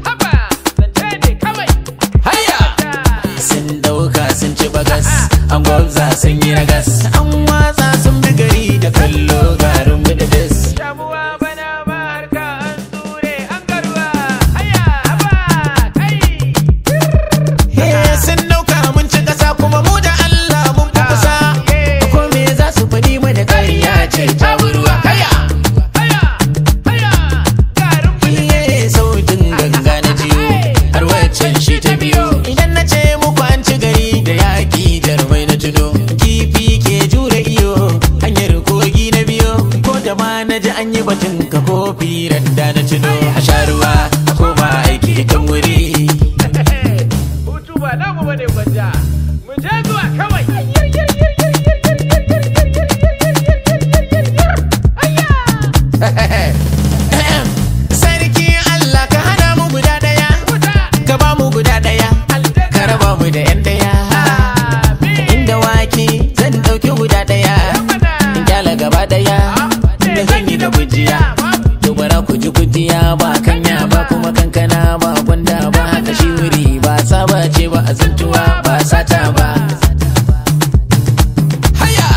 Haba, zance ne kawai. Hayya! Sun dauka sun ci bagas, an gwabza sun yi ragas, an watsa sun bi gari da kallo garin bididis. Shamuwa bana ba harka an ture an garuwa. Hayya, haba, kai. He sun dauka mun ci kasa kuma mu da Allah mun fi kusa. Ko me za su faɗi mana ƙarya ce ta ruwa. Hayya! Hayya, hayya, garin Iye sautin ganga na jiyo, har waccan shi ta biyo. Idan na ce muku an ci gari da yaƙi jarumai na tuno. Kifi ke jure iyo, hanyar kogi na biyo. Ko da ma na ji an yi batun ka kofi randa na tuno. A sha ruwa, a koma aiki kan wuri. Hutu ba namu bane gwanja. Mu je zuwa kawai. Sarki Allah ka hana mu guda ɗaya, ka ba mu guda ɗaya, ka raba mu da 'yan ɗaya. Inda wake zan ɗauki guda ɗaya. In kyala gaba daya da zan yi da gujiya, to bara ku ji gujiya ba kanya ba kuma kankana ba gwanda ba, haka shi wuri ba saba ce ba, azantuwa ba sata ba. Haya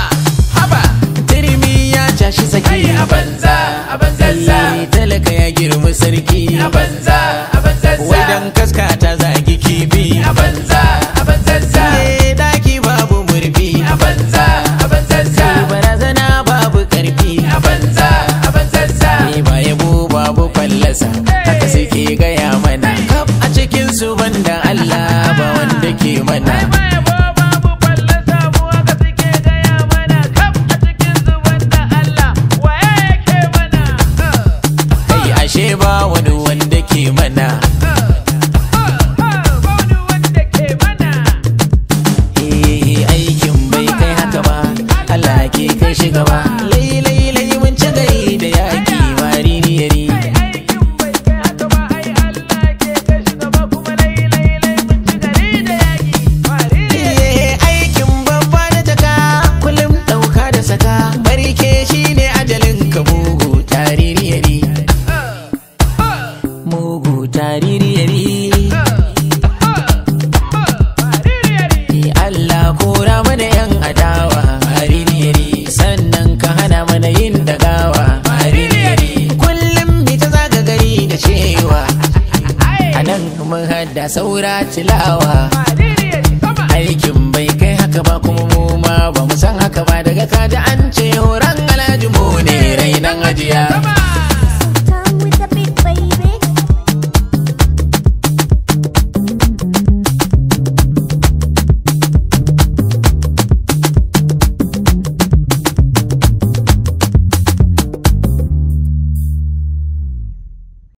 haba, turmi ya cashi saki A banza, a banzazza. Talaka ya girma sarki A banza, a banzazza. Wai dan kaska ta zagi kifi A banza, a banzazza. Eh, daki babu murfi A banza, a banzazza. Barazana babu karfi A banza, a banzazza. Ni ba yabo babu fallasa, haka suke gaya mana, kaf a cikin su banda Allah ba wanda ke mana. Ai ba yabo babu fallasa, mu haka suke gaya mana. Kaf a cikin zuban da Allah, waye yake mana? Kai ashe ba wani wanda ke mana. Ba wani wanda ke mana. Eh, aikin bai kai haka ba, Allah ke kai shi gaba. Lai lai lai mun ci gari da yaki mariniyari. Ai aikin bai kai haka ba, ai Allah ke kai shi gaba kuma lai lai lai mun ci gari da yaƙi. Mariri. Eh, aikin babba na jaka kullum dauka da saka, barke shine ajalin ka mugu taririyari, mugu taririyari. Mariri. Allah kora mana yan adawa haririyari, sannan ka hana mana yin dagawa haririyari. Kullum bi ta zaga gari da cewa anan mun hada saura tilawa. Mariri. Sama. Aikin bai kai haka ba kuma mu ma ba mu san haka ba, daga kaji an